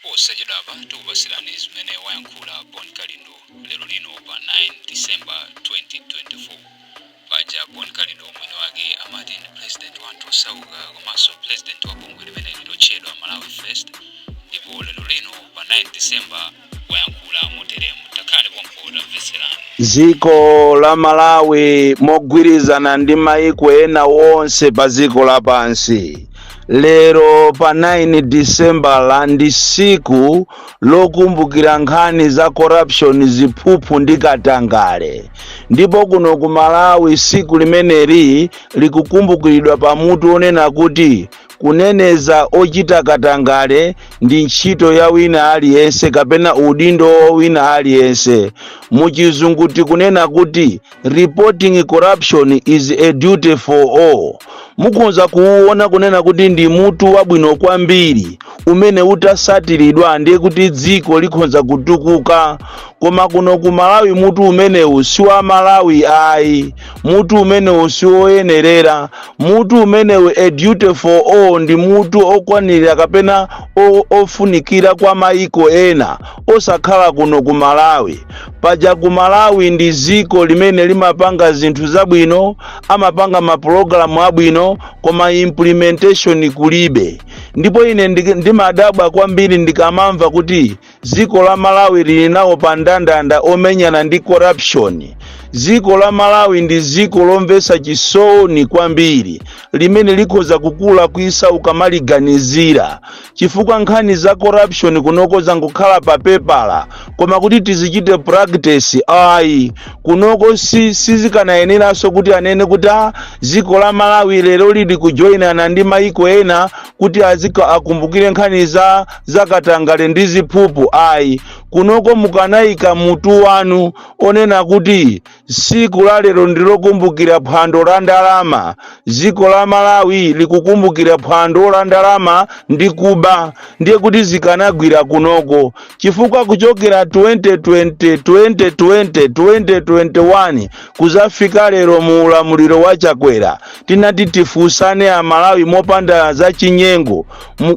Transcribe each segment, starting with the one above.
Posachedwapa tikupasirani zimene wayankhula Bon Kalindo lero lino pa 9 December 2024. Paja Bon Kalindo mwini wake amati ndi president wa anthu osauka komanso president wa bungwe limene lotchedwa Malawi First, ndipo lero lino pa 9 December wayankhula moteremu. Takhalani pompo, tamvetserani. Dziko la Malawi mogwirizana ndi maiko ena wonse pa dziko lapansi, lero pa 9 Disembala ndi siku lokumbukira nkhani za corruption, ziphuphu ndi katangale. Ndipo kuno ku Malawi siku limeneli likukumbukiridwa pamutu onena kuti kuneneza ochita katangale ndi ntchito ya wina aliyense kapena udindo wa wina aliyense. Muchizungu tikunena kuti "Reporting corruption is a duty for all." Mukhoza kuwuona kunena kuti ndi mutu wabwino kwambiri umene utasatiridwa, ndiye kuti dziko likhoza kutukuka. Koma kuno ku Malawi mutu umenewu si wa Malawi ayi, mutu umenewu si woyenerera. Mutu umenewu, "a duty for all", ndi mutu okwanirira kapena ofunikira kwa maiko ena, osakhala kuno ku Malawi. Paja ku Malawi ndi dziko limene limapanga zinthu zabwino, amapanga mapulogalamu abwino, koma implementation kulibe. Ndipo ine ndimadabwa kwambiri ndikamamva kuti dziko la Malawi lili nawo pa ndandanda omenyana ndi corruption. Dziko la Malawi ndi dziko lomvetsa chisoni kwambiri limene likhoza kukula kuisa ukamaliganizira, chifukwa nkhani za corruption kunoko zangokhala pa pepala, koma kuti tizichite practice ayi. Kunoko sizikanayeneranso kuti anene kuti a dziko la Malawi lero lili kujoyinana ndi maiko ena kuti azika akumbukire nkhani za katangale ndi ziphuphu, ayi. Kunoko mukanayika mutu wanu onena kuti tsiku la lero ndilokumbukira phwando la ndalama. Dziko la Malawi likukumbukira phwando la ndalama ndi kuba, ndiye kuti zikanagwira kunoko, chifukwa kuchokera 2020, 2020, 2021 kuzafika lero mu ulamuliro wa Chakwera, tinati tifunsane Amalawi mopanda za chinyengo,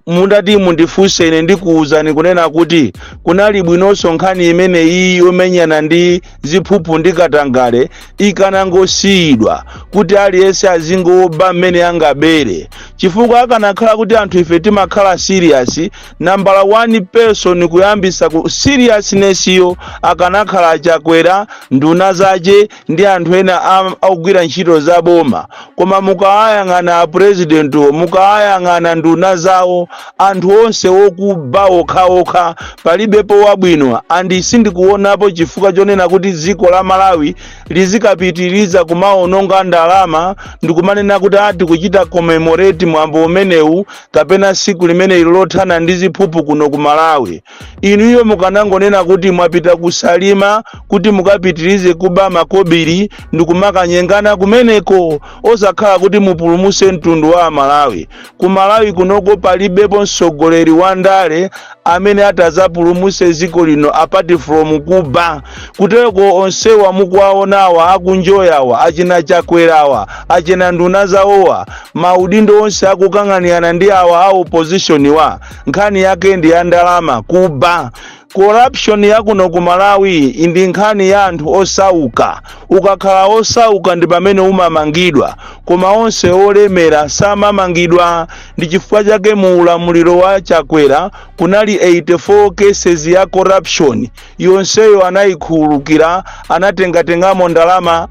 mundati mundifunse ine, ndikuwuzani kunena kuti kunali bwinonso nkhani imene iyi yomenyana ndi ziphuphu ndi katangale ikanangosiyidwa kuti aliyense azingoba mmene angabere, chifukwa akanakhala kuti anthu ife timakhala serious, nambala 1 person kuyambisa ku seriousness yo akanakhala Chakwera, nduna zace ndi anthu ena akugwira ntchito za boma. Koma mukayang'ana apresidentiwo, mukayang'ana nduna zawo, anthu onse okuba okhaokha, palibepo wabwino. And sindikuonapo chifukwa chonena kuti dziko la Malawi lizikapitiriza kumaononga ndalama ndikumanena kuti ati kuchita commemorate mwambo umenewu kapena siku limeneli lothana ndi ziphuphu kuno ku Malawi. Inuyo mukanangonena kuti mwapita kusalima kuti mukapitirize kuba makobiri ndikumakanyengana kumeneko, osakhala kuti mupulumuse mtundu wa Malawi. Ku Malawi kunoko palibepo mtsogoleri wa ndale amene atazapulumuse dziko lino apart from kuba. Kuteko onsewa mukuwaonawa akunjoyawa, achina Chakwerawa, achina nduna zawowa, maudindo onse akukang'anirana ndi awa a opposition wa, nkhani yake ndi ya ndalama, kuba. Corruption yakuno ku Malawi ndi nkhani ya anthu osauka. Ukakhala osauka ndi pamene umamangidwa, koma onse olemera samamangidwa. Ndi chifukwa chake mu ulamuliro wa Chakwera kunali 84 cases ya corruption, yonseyo anayikhululukira, anatengatengamo ndalama,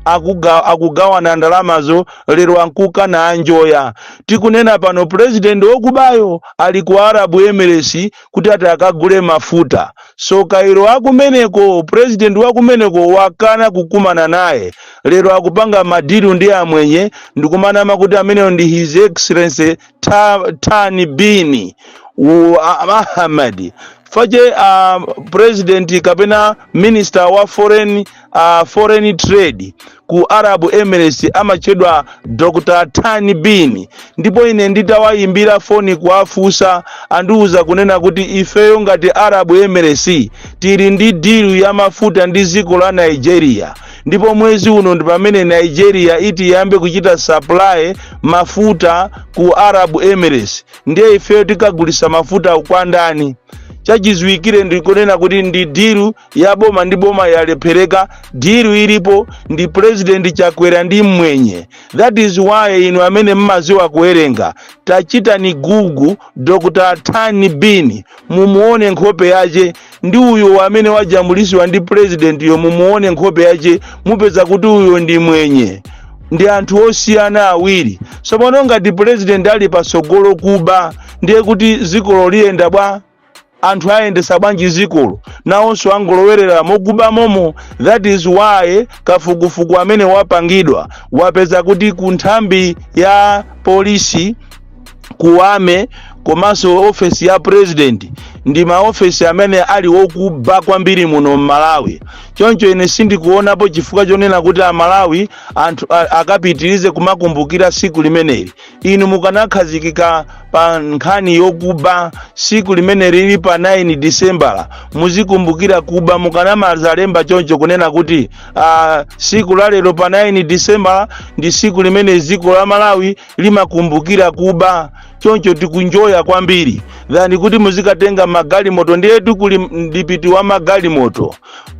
akugawana ndalamazo. Lero ankukana anjoya. Tikunena pano president wokubayo ali ku Arab Emirates kuti ati akagule mafuta. So Kairo akumeneko, president wakumeneko wakana kukumana naye. Lero akupanga madeal ndi amwenye ndikumanama kuti ameneyo ndi His Excellency Tani Bin Ahmad fache, president kapena minister wa foreign trade ku Arab Emirates amatchedwa Dr Tani Bin. Ndipo ine nditawayimbira foni kuwafunsa, andiwuza kunena kuti ifeyo ngati Arab Emirates tili ndi deal ya mafuta ndi dziko la Nigeria, ndipo mwezi uno ndi pamene Nigeria iti iyambe kuchita supply mafuta ku Arab Emirates. Ndiye ifeyo tikagulisa mafuta kwa ndani? Chachidziwikire ndikunena kuti ndi deal ya boma ndi boma yalephereka. Deal ilipo ndi President Chakwera ndi Mmwenye. That is why inu amene mmaziwa kuwerenga, tachitani Google Dr Tani Bin, mumuone nkhope yace, ndi uyo amene wajambulisiwa ndi president yo, mumuone nkhope yace, mupeza kuti uyo ndi Mwenye, ndi anthu osiyana awiri. Tsopano ngati president ali pasogolo kuba, ndiye kuti zikolo liyenda bwa? Anthu ayendesa bwanji zikolo? Nawonso angolowerera mokuba momo. That is why kafukufuku amene wapangidwa wapeza kuti ku nthambi ya polisi, ku army, komanso ofesi ya president ndi maofesi amene ali wokuba kwambiri muno mMalawi. Choncho ine sindikuonapo chifukwa chonena kuti Amalawi, anthu akapitirize kumakumbukira siku limeneli. Inu mukanakhazikika pa nkhani yokuba, siku limene lili pa 9 Disembala muzikumbukira kuba, mukanamazalemba choncho kunena kuti siku la lero pa 9 Disembala ndi siku limene dziko la Malawi limakumbukira kuba, choncho tikunjoya kwambiri, than kuti muzikatenga magalimoto. Ndiyetu kuli mdipiti wa magalimoto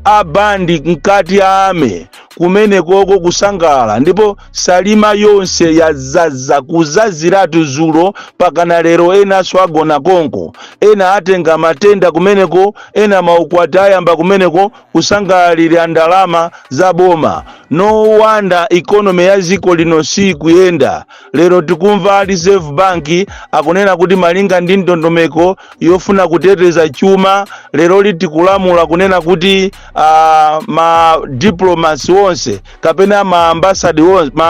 abandi mkati ame kumene koko kusangalala, ndipo Salima yonse yazaza kuzaziratu zulo pakana lero. Enanso agona konko, ena atenga matenda kumeneko, ena maukwati ayamba kumeneko, kusangalalira ndalama za boma. No wonder economy ya dziko lino sikuyenda. Lero tikumva Reserve Bank akunena kuti malinga ndi ndondomeko yofuna kuteteza chuma, lero tikulamula kunena kuti ma diplomats onse kapena ma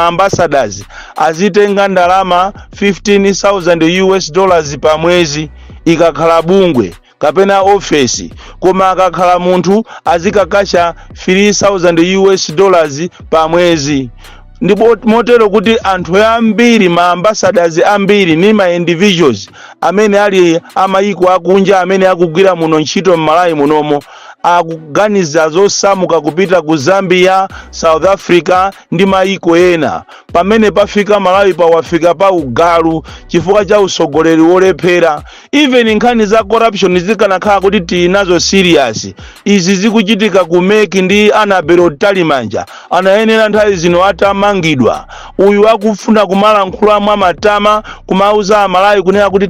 ambassadors azitenga ndalama 15,000 US dollars pa mwezi ikakhala bungwe kapena ofesi, koma akakhala munthu azikakasha 3000 US dollars pa mwezi. Ndipo motero kuti anthu ambiri, ma ambassadors ambiri ni ma individuals amene ali amayiko akunja amene akugwira muno ntchito m'Malawi munomo, akuganiza zosamuka kupita ku Zambia, South Africa ndi mayiko ena. Pamene pafika Malawi pawafika pa ugalu chifukwa cha usogoleri wolephera. Even nkhani za corruption zikanakhala kuti tili nazo serious, izi zikuchitika ku MEC ndi Annabel Mtalimanja anayenera nthawi zino atamangidwa. Uyu akufuna kumalankhula mwa matama, kumauza Amalawi kunena kuti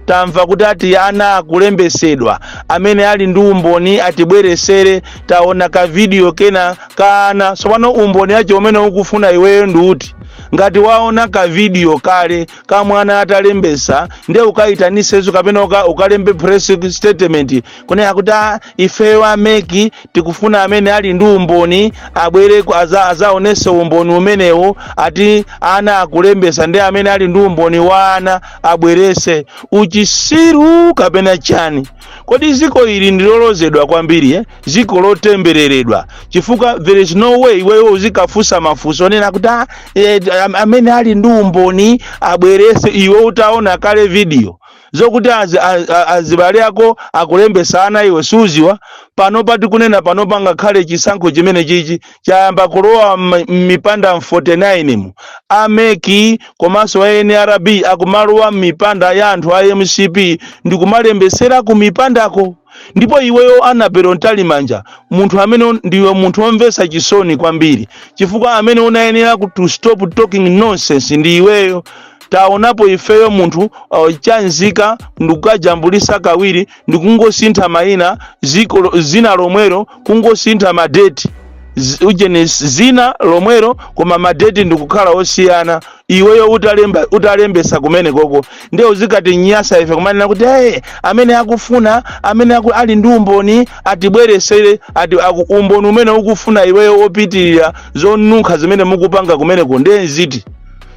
tamva kuti ati ana akulembesedwa, amene ali ndi umboni atibweresere, taona ka video kena ka ana. Tsopano umboni acho umene ukufuna iweyo ndi uti? Ngati waona ka video kale ka mwana atalembesa, ndiye ukayitanisenso kapena ukalembe press statement kunena kuti, "Ah, ifeyo a MEC tikufuna amene ali ndi umboni abwere azaonese umboni umenewo, ati ana akulembesa, ndi amene ali ndi umboni wa ana abwerese." Uchisiru kapena chani? Kodi ziko ili ndilolozedwa kwambiri, eh? Ziko lotembereredwa, chifukwa there is no way iweyo uzikafunsa mafunso onena kuti, "Ah, amene ali ndi umboni abwerese," iwe utaona kale video zokuti azibale ako akulembesa ana, iwe suziwa. Panopa tikunena panopa, ngakhale chisankho chimene chichi chayamba kulowa m'mipanda 49 mu, a MEC komanso a NRB akumalowa m'mipanda ya anthu a MCP ndikumalembesera ku mipandako. Ndipo iweyo Annabel Mtalimanja, munthu amene ndiwe munthu womvetsa chisoni kwambiri, chifukwa amene unayenera to stop talking nonsense ndi iweyo. Taonapo ifeyo munthu chanzika ndikukajambulisa kawiri, ndikungosintha mayina, ziko zina lomwero, kungosintha madeti, ujeni zina lomwero koma madeti ndikukhala osiyana. Iweyo utalemba, utalembesa kumene koko, ndiye uzikati nyasa ife kumanena kuti, "Hey, amene akufuna, amene ali ndi umboni atibweresere." Ati umboni umene ukufuna iweyo opitirira zonunkha zimene mukupanga kumeneko ndiye nziti?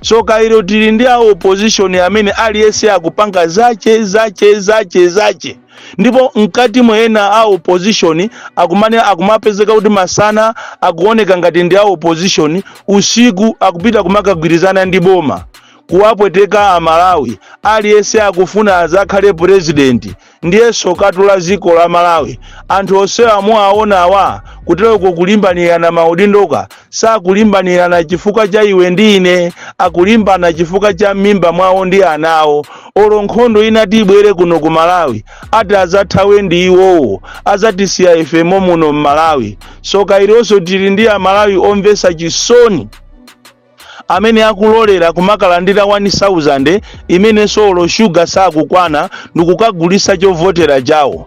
So kairo tili ndi a opposition amene aliyense akupanga zache zache zache zache, ndipo mkati mwena a opposition akumane akumapezeka kuti masana akuoneka ngati ndi a opposition, usiku akupita kumakagwirizana ndi boma. Kuwapweteka Amalawi. Aliyense akufuna azakhale purezidenti. Ndiye sokatula dziko la Malawi. Anthu onsewa muwaonawa kuteroko kulimbanirana maudindoka, sakulimbanirana chifukwa cha iwe ndi ine, akulimbana chifukwa cha mimba mwawo ndi anawo. Olo nkhondo inati ibwere kuno ku Malawi, ati azathawe ndi iwowo, azatisiya ife momuno m'Malawi. Soka ilonso tili ndi Amalawi omvetsa chisoni amene akulolera kumakalandira 1000 imenenso olo shuga sakukwana, ndikukagulisa chovotera chawo,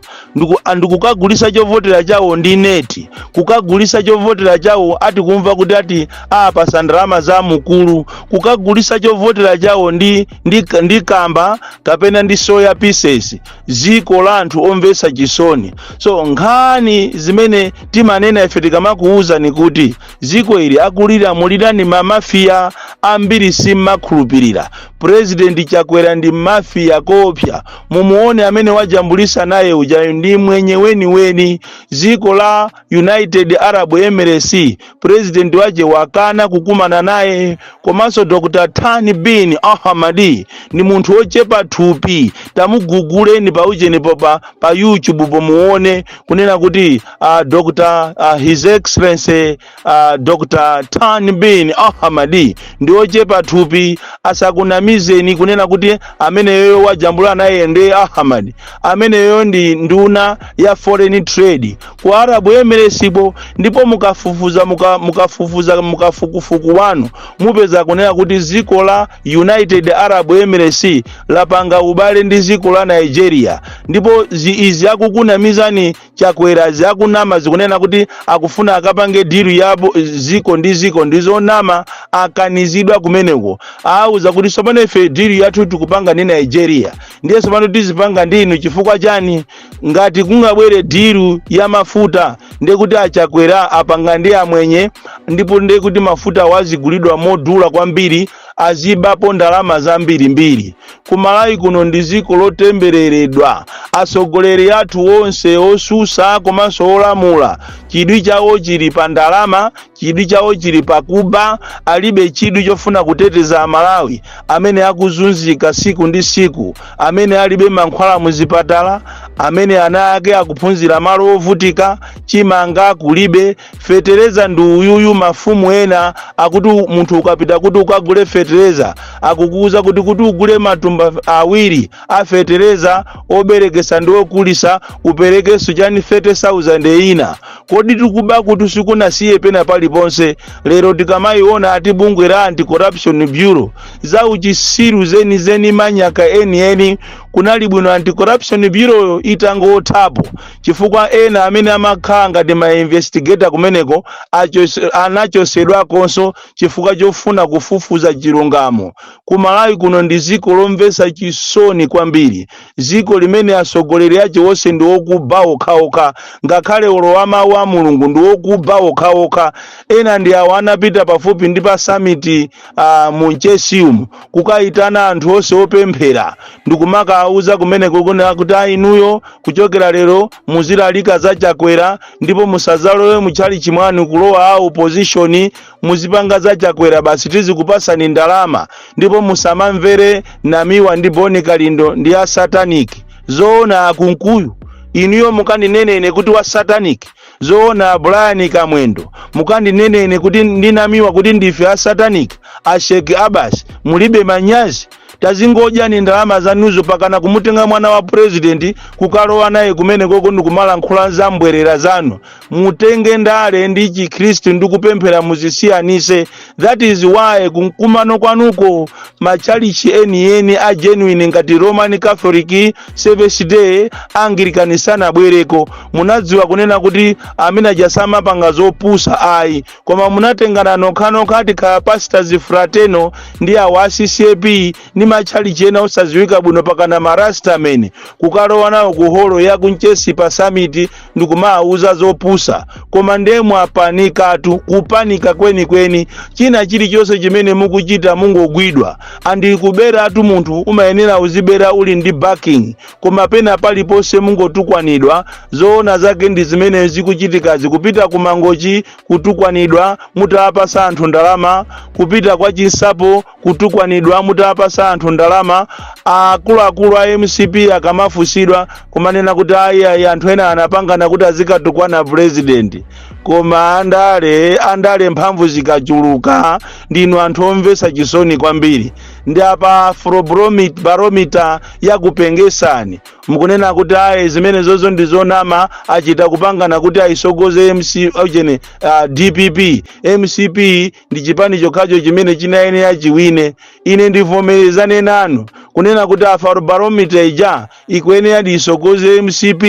ndikukagulisa chovotera chawo ndi neti, kukagulisa chovotera chawo ati kumva kuti ati apasa ndalama za mukulu, kukagulisa chovotera chawo ndi kamba kapena ndi soya pieces. Ziko la anthu omvetsa chisoni. So nkhani zimene timanena ife tikamakuwuzani kuti ziko ili akulilamulirani mamafiya ambiri, simmakhulupirira. President Chakwera ndi mafiya kopya. Mumuone amene wajambulisa naye uja ndi mwenye weniweni. Ziko la United Arab Emirates, president wache wakana kukumana naye. Komanso Dr Thani bin Ahmadi ndi munthu wochepa thupi. Tamuguguleni paucheni pa YouTube pomuone kunena kuti Dr His Excellency Dr Tan bin Ahmadi ndi wochepa thupi. Asakunamizeni kunena kuti ameneyo wajambula naye ndi Ahmad. Ameneyo ndi nduna ya foreign trade ku Arab Emirates po. Ndipo mukafufuza, mukafufuza, mukafukufuku wanu, mupeza kunena kuti dziko la United Arab Emirates lapanga ubale ndi dziko la Nigeria. Ndipo izi akukunamizani Chakwera, ziakunama, zikunena kuti akufuna akapange deal yabo ziko ndi ziko, ndizonama. Akanizidwa kumeneko. Auza kuti tsopano ife deal yathu tikupanga ndi Nigeria, ndiye tsopano tizipanga ndi inu chifukwa chani? Ngati kungabwere deal ya mafuta, ndiye kuti aChakwera apanga ndi amwenye, ndipo ndiye kuti mafuta wazigulidwa modula kwambiri, azibapo ndalama zambirimbiri. Kumalawi kuno ndi dziko lotembereredwa. Atsogoleri athu onse osusa komanso olamula, chidwi chawo chili pa ndalama, chidwi chawo chili pa kuba. Alibe chidwi chofuna kuteteza Amalawi amene akuzunzika siku ndi siku, amene alibe mankhwala muzipatala, amene ana ake akuphunzira malo ovutika, chimanga kulibe, fetereza ndi uyuyu. Mafumu ena akuti munthu ukapita kuti ukagule fetereza, akukuuza kuti ugule matumba 2 a fetereza oberekesa ndi okulisa, uperekenso chani, 30,000 ina. Kodi tikuba kuti sikunasiye pena paliponse? Lero tikamayiona ati bungwe la Anti-Corruption Bureau, za uchisiru zenizeni, manyaka enieni. Kunali bwino Anti-Corruption Bureau itangothapo, chifukwa ena amene amakhala ngati ma investigator kumeneko anachosedwakonso chifukwa chofuna kufufuza chilungamo. Kumalawi kuno ndi dziko lomvetsa chisoni kwambiri, dziko limene atsogoleri ache onse ndi okuba okhaokha. Ngakhale olowa mawu a Mulungu ndi okuba okhaokha. Ena ndi awo anapita pafupi ndi pa summit mu Mchesiumu kukayitana anthu onse opemphera ndikumakawuza kumeneko kunena kuti ayinuyo kuchokera lero muzilalika za Chakwera, ndipo musazalowe mutchalichi mwanu kulowa a opposition, muzipanga za Chakwera basi, tizikupasani ndalama, ndipo musamamvere Namiwa ndi Boni Kalindo, ndi a satanic. Zoona, akunkuyu, inuyo mukandinenene kuti wa satanic? Zoona, Brian Kamwendo, mukandinenene kuti ndinamiwa kuti ndife a satanic? Asheki Abas, mulibe manyazi? Tazingodyani ndalama zanuzo. Pakana kumutenga mwana wa president kukalowa naye kumene koko ndikumalankhula za mbwerera zanu. Mutenge ndale ndi Chikhristu ndi kupemphera muzisiyanise. That is why kumkumano kwanuko machalichi enieni a genuine ngati Roman Catholic, Seventh Day, Anglican sanabwereko. Munadziwa kunena kuti amene aja samapanga zopusa ayi, koma munatengana nokhanokha, tikhala pastors fraternal ndi awo a CCAP ndi matchalichi ena osadziwika bwino, pakana marastameni, kukalowa nawo ku holo ya kunchesi pa summit ndikumawuza zopusa. Koma ndiye mwapanikatu, kupanika kwenikweni. China chilichonse chimene mukuchita mungogwidwa. Andikuberatu, munthu umayenera uzibera uli ndi backing, koma pena paliponse mungotukwanidwa. Zoona zake ndi zimene zikuchitikazi: kupita ku Mangochi kutukwanidwa mutapasa anthu ndalama, kupita kwa Chinsapo kutukwanidwa mutapasa anthu ndalama. Akuluakulu a MCP akamafusidwa kumanena kuti ayi ayi, anthu ena anapangana kuti azikatukwana president. Koma andale, andale mphamvu zikachuluka, ndinu anthu omvetsa chisoni kwambiri. Ndi apa Afrobarometer yakupengesani, mukunena kuti ayi, zimene zozo ndi zonama, achita kupangana kuti ayisogoze MC ojene DPP. MCP ndi chipani chokhacho chimene chinayenera chiwine. Ine ndivomerezane nanu kunena kuti Afrobarometer ija ikuyenera ndiyisogoze MCP,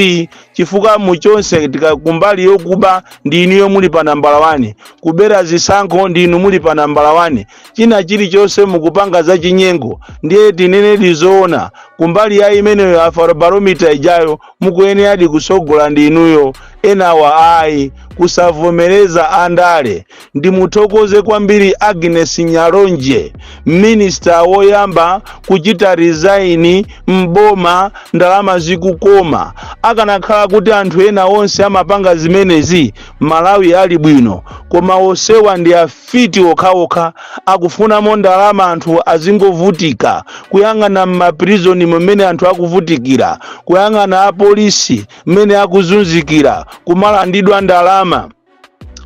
chifukwa muchonse kumbali yokuba ndi inuyo muli pa nambala 1, kubera zisankho ndi inu muli pa nambala 1, china chilichonse mukupanga zachinyengo. Ndiye tinene zoona, kumbali ya imeneyo Afrobarometer ijayo mukuyeneradi kusogola ndi inuyo, enawa ayi. Kusavomereza andale. Ndimuthokoze kwambiri Agnes Nyalonje, minista woyamba kuchita resign mboma ndalama zikukoma. Akanakhala kuti anthu ena onse amapanga zimenezi, Malawi ali bwino. Koma onsewa ndi afiti okhaokha, akufunamo ndalama, anthu azingovutika. Kuyang'ana m'maprizoni mmene anthu akuvutikira, kuyang'ana apolisi mmene akuzunzikira, kumalandidwa ndalama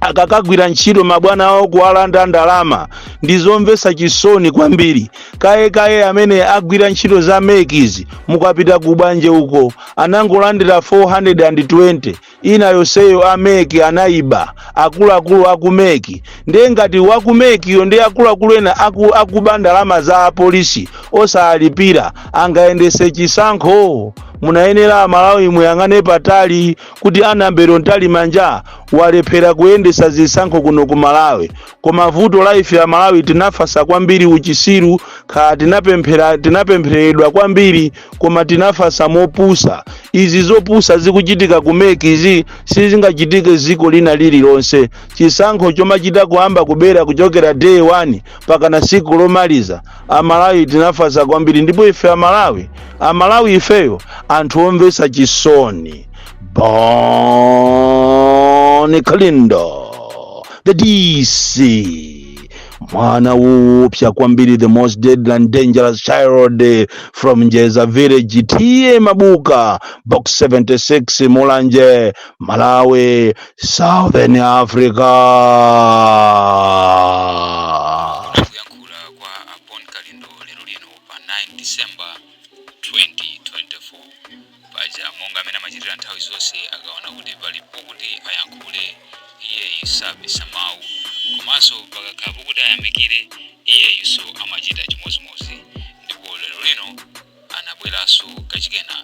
akakagwira ntchito, mabwana awo kuwalanda ndalama, ndizomvetsa chisoni kwambiri. Kaye kaye amene agwira ntchito za MEC, mukapita ku Bwanje uko, anangolandira 420, ina yonseyo a MEC anayiba, akuluakulu aku MEC. Ndiye ngati waku MECyo ndi akuluakulu ena akuba ndalama za apolisi osalipira, angayendese chisankho? Munayenera Amalawi muyang'ane patali kuti Annabel Mtalimanja walephera kuyendesa zisankho kuno ku Malawi. Koma vuto la ife Amalawi, tinafasa kwambiri uchisiru. Kha tinapemphera, tinapempheredwa kwambiri, koma tinafasa mopusa. Izi zopusa zikuchitika ku MEC izi sizingachitike ziko lina lililonse. Chisankho chomachita kuyamba kubera kuchokera day 1 pakana siku lomaliza, Amalawi tinafasa kwambiri. Ndipo ife Amalawi, Amalawi ifeyo anthu omvetsa chisoni. Bon Kalindo, the DC, mwana woopsa kwambiri, the most deadly and dangerous child from Njeza village, T/A Mabuka, Box 76, Mulanje, Malawi, Southern Africa. Kuyankhula kwa Bon Kalindo lero lino pa 9 December 2024. Paja monga amene amachitira nthawi zonse, akaona kuti pali pokuti ayankhule, iyeyi sabisa mawu, komanso pakakhala pokuti ayamikire, iyeyinso amachita chimodzimodzi. Ndipo lero lino anabweranso kachikena.